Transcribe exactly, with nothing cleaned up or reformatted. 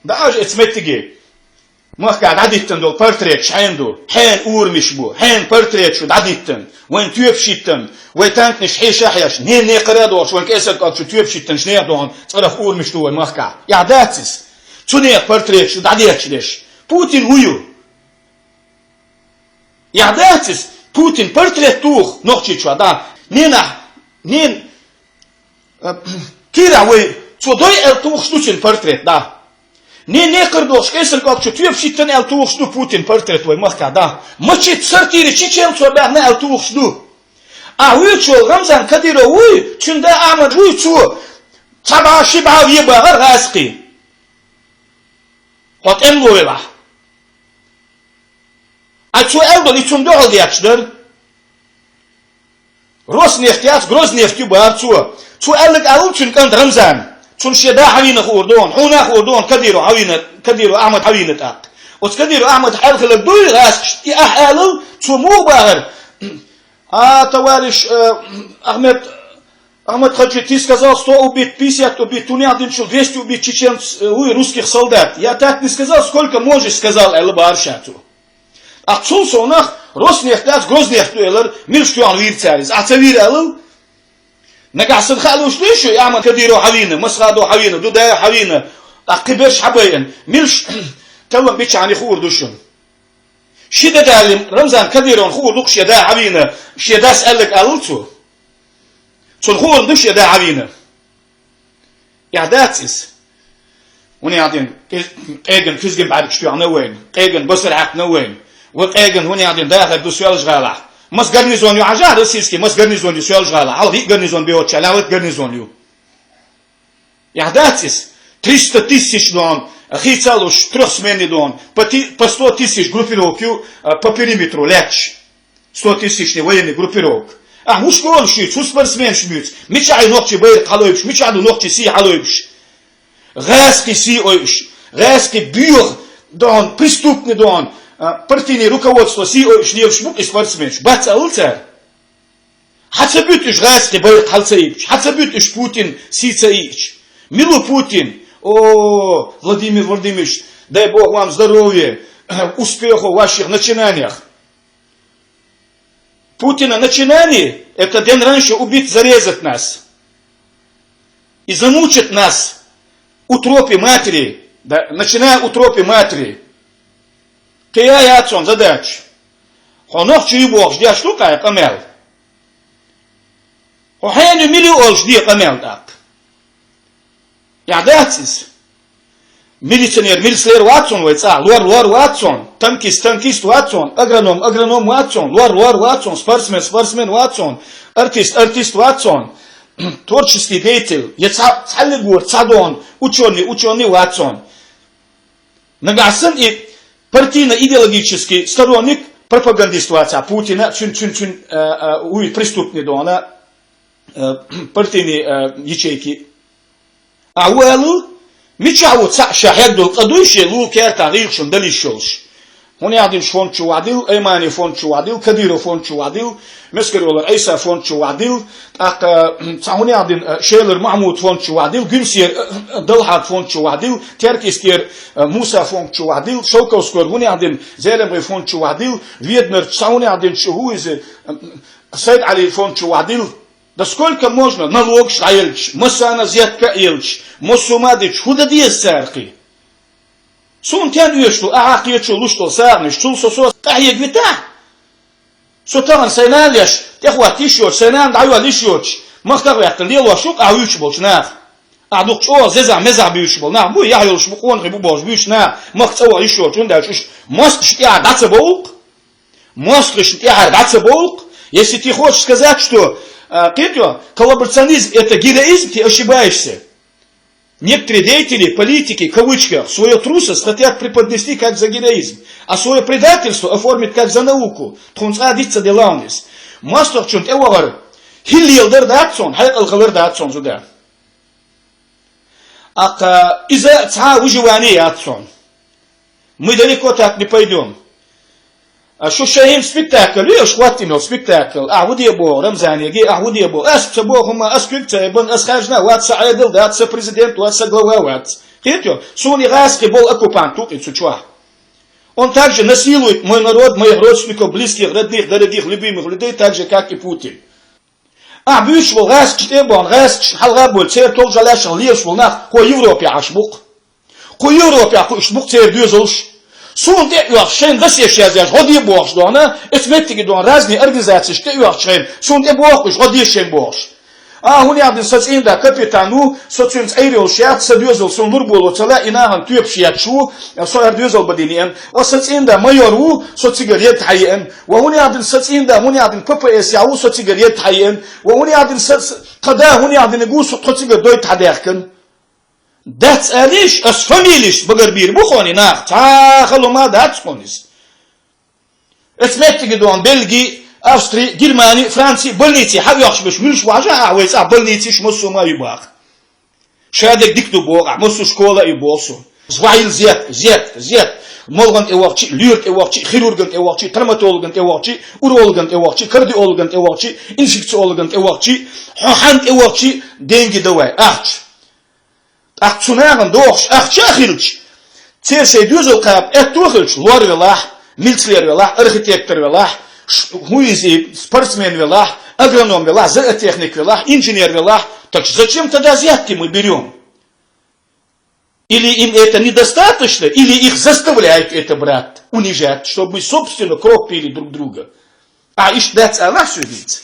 Да аж эцметтиге. Махка дӀадиттан дол портреташ хьен ду, хьен урамаш бу, хьен портреташ ду дӀадиттан, вайн тоьпаш йиттан, вай танкнаш хьеша хьеш, нен некхара дохаш, вайн кӀесар кӀалчу тоьпаш йиттанаш нех дохаш, цӀарах урамаш ду вай махка. Я дац из? Цу нех портреташ ду дӀадетташ деш. Путин ву ю? Я дац из? Путин портрет тух, нохчичо, да. Ненах, нен Э, кира вай, цо дой аьл тухуш ду цун портрет, да. Не, некхар дохаш, кӀесар кӀалчу тоьпаш йиттан аьл тухуш ду Путин портрет вай махка, да. Мачит сартири чеченцо баьхна аьл тухуш ду. А вуьйчул Рамзан Кадиров вуй, цун да Ахьмад вуй, цо цхьа бӀа, ши бӀа ве бахар гӀазкхий. Хьо тӀемло велахь. А цо аьл дол, и цунна дуьхьал детташ дар. Роснефть яц, Грознефть ю бахар цо. Цо аьлларг алал цун кӀант Рамзан. Цунна шен да хьавийна хуур дон, хьуна хуур дон, Кадиров хьавийна, Кадиров Ахьмад хьавийна тӀаккха. Оцу Кадиров Ахьмад хьаьлхиларг дуй гӀазкхашта, и ахь алал, цо муха бахар? А, товарищ, э, Ахьмад, Ахьмад-Хаджи, ты сказал сто убит, пятьдесят убит, хӀунда аьлла динчул двести убит чеченцев, э, вуй, русских солдат. Я так не сказал, сколько можешь, сказал, аьлла бахар ша цо. Ткъа цул совнах Роснефть дац, Грознефть ду элар, милш тоьхна вийра цара иза. Ахьа ца вийра алал? Нагахь санна хаалуш дуй шу, Ахьмад Кадиров хьавийна, Масхадов хьавийна, Дудаев хьавийна, ткъа кхин берш хьабайъина, милш таллам бичахьана хуур ду шуна. Ши де далим Рамзан Кадировна хуур ду-кх шен да хьавийна, шен дас аьлларг алал цо. Цунна хуур ду шен да хьавийна. Эхь дац иза? ХӀунда аьлла дин, къе-, къеган кизгин бӀаьргаш тоьхна вайна, къеган басар хьаькхна вайна. Ва къеган хӀунда аьлла дин дахар ду Соьлжа-ГӀалахь. Маса гарнизон ю хьажахь, российский, маса гарнизон ю Соьлжа-ГӀалахь. Хьалха виъ гарнизон бехоча, лаьгӀа виъ гарнизон ю. Эхь дац иза? Триста тысяч дон, хийцалуш, трёхсменный дон, по ти-, по сто тысяч группировка ю, а, по периметру лаьтташ. Сто тысячный военный группировка. Ахьа хӀун школаш буьйцу, хӀун спортсменаш буьйцу, мичахь ю нохчий байракх хьалойбуш, мичахь ду нохчий сий хьалойбуш? ГӀазкхий сий ойуш, гӀазкхий боьха дон, преступный дон, а, партийный руководство сий ойуш лелаш бу-кх и спортсменаш. Бац алал цара? Хьа ца буьту уьш гӀазкхий байракх хьал ца ийбича, хьа ца буьту уьш Путин сий ца ийча? Мила ву Путин? О, Владимир Владимирович, дай Бог вам здоровья, успехов в ваших начинаниях. Путина начинание — это день раньше убить, зарезать нас и замучить нас в утробе матери, да, начиная в утробе матери. Кхин яц цунна задача. Хьо нохчо ю бохуш деш ду-кх хьайн къамел? Хьо хьенан ю, мила ю олуш де къамел тӀаккха? Эхь дац иза? Милиционер милиционер вац цунна вай цӀахь, лор лор вац цунна, танкист танкист вац цунна, агроном агроном вац цунна, лор лор вац цунна, спортсмен спортсмен вац цунна, артист артист вац цунна, творческий деятель, я цхьа, цхьаллигора цхьа дон, учёный учёный вац цунна. Нагахь санна и партийно-идеологический сторонник, пропагандист вацахь Путина, цуьнан, цуьнан, цуьнан, а, а, вуй преступный дона, а, партийный, а, ячейки. Ахьа ву аьлла, мичахь ву цхьаъ ша хьегна долу къа дуй шен лулу кертахь гӀийла шуна дала йиш йолуш? ХӀунда аьлла динчу фонд чу вахьдилла, Аймани фонд чу вахьдилла, Кадиров фонд чу вахьдилла, Мескаролар Ӏийса фонд чу вахьдилла, тӀаккха, цхьа хӀунда аьлла дина, Шелар Махьмуд фонд чу вахьдилла, Гуьмсера, Далхьад фонд чу вахьдилла, Теркийскера, Муса фонд чу вахьдилла, Шовковскора хӀунда аьлла дина, Зелимхой фонд чу вахьдилла, Веданарчу цхьа хӀунда аьлла дина чу ву иза, Сайд-Ӏали фонд чу вахьдилла. Да сколько можно? Налогаш дӀаелча, массарна зетка а елча, массо а ма дича, хӀун дан деза цара кхин? Суна тен оьшу ду, ахьа кхечо луш долу сагӀанаш, цул со, со къахьега витахь? Со тахана сайн нана леш, тӀехӀотта йиш йоцуш, сайн нана дӀайолла йиш йоцуш, махках а ваьккхина лелош ву-кх ахьа вуьйцуш болчу наха. Ахьа дукха чӀогӀа зезахь-мезахь буьйцуш болу нах бу, яхь йолуш бу, къонахий бу бохуш буьйцуш нах, махка цӀа ваха йиш йоцуш, хӀунда аьлча уьш мостагӀашна тӀаьхьара дӀа ца бовлу-кх. МостагӀашна тӀаьхьара дӀа ца бовлу-кх. Если ты хочешь сказать, что, а, кхетий, коллаборационизм — это героизм, ты ошибаешься. Некоторые деятели, политики, в кавычках, свою трусость хотят преподнести как за героизм, а свое предательство оформить как за науку. Тхуна цкъа а диц ца делла хьуна иза. МостагӀчунна тӀе вахар хӀилла леладар дац цунна, хьекъал хилар дац цунна зуда. Аккха иза цхьа а выживание яц цунна. Мы далеко так не пойдём. А шу шайна спектакль веш, хӀоттийна йолу спектакль. Ахьа хӀун де боху Рамзанега, ахьа хӀун де боху? Ас ца боху хӀума, ас куьг ца айбан, ас хаьржина вац, сан Ӏедал дац, сан президент вац, сан глава вац. Кхетий хьо? Суна и гӀазкхий бола оккупант ву-кх и цу чохь. Он также насилует мой народ, моих родственников, близких, родных, дорогих, любимых людей, так же, как и Путин. Ахь буьйцуш болу гӀазкхаш тӀе а бахна, гӀазкхаш хьалха а бойла, церан товжалаьшна лелаш болу нах кху Европе Ӏаш бу-кх. Кху Европе кхуьуш бу-кх церан доьзалш. Суна тӀе а оьхуш, шайна досьеш язъеш, гӀо де бохуш дона, эцу меттиге дона разные организацеш тӀе а оьхуш шайна, суна тӀе боху уьш, гӀо де шайна бохуш. А, хӀунда аьлла сан цӀийнда капитан ву, со цуьнца Ӏийр йолуш яц, сан доьзал суна лур боло ца лаьа, и нахана тоьпаш етташ ву, со хӀара доьзал бан дина еана. Ва сан цӀийнда майор ву, со цигара ед хьаеана. Ва хӀунда аьлла сан цӀийнда, хӀунда аьлла П П С я ву, со цигара ед хьаеана. Ва хӀунда аьлла сан, сан, тхан да, хӀунда аьлла ву, со тхо цигара дойта хьадаьхкина. Дац алийша, ас фамилеш багарбийр бу хьуна и нах, цхьа хало ма дац хьуна иза. Эцу меттиге дона Бельги, Австри, Германи, Франци больници хьаоьхуш берш муьлш ву хьажа ахь вай цӀахь больницеш массо а ма ю боху. Шадерг дика ду боху ахь, массо а школа а ю боху со. Зуайил зет, зет, зет. Молган тӀе вахчи, луьра тӀе вахчи, хирурган тӀе вахчи, травматологан тӀе вахчи, урологан тӀе вахчи, кардиологан тӀе вахчи, инфекциологан тӀе вахчи, хьо хьан тӀе вахчи, деньги давай, ахча. ТӀаккха цу нахана дохуш ахча а хилча, церан шайн доьзал кхаба аьтто а хилча, лор велахь, милицлер велахь, архитектор велахь, ш-, хӀун иза, спортсмен велахь, агроном велахь, зоотехник велахь, инженер велахь, так зачем тогда взятки мы берём? Или им это недостаточно, или их заставляют это брать, унижать, чтобы мы, собственно, кровь пили друг друга. А иштта дац алахь соьга иза.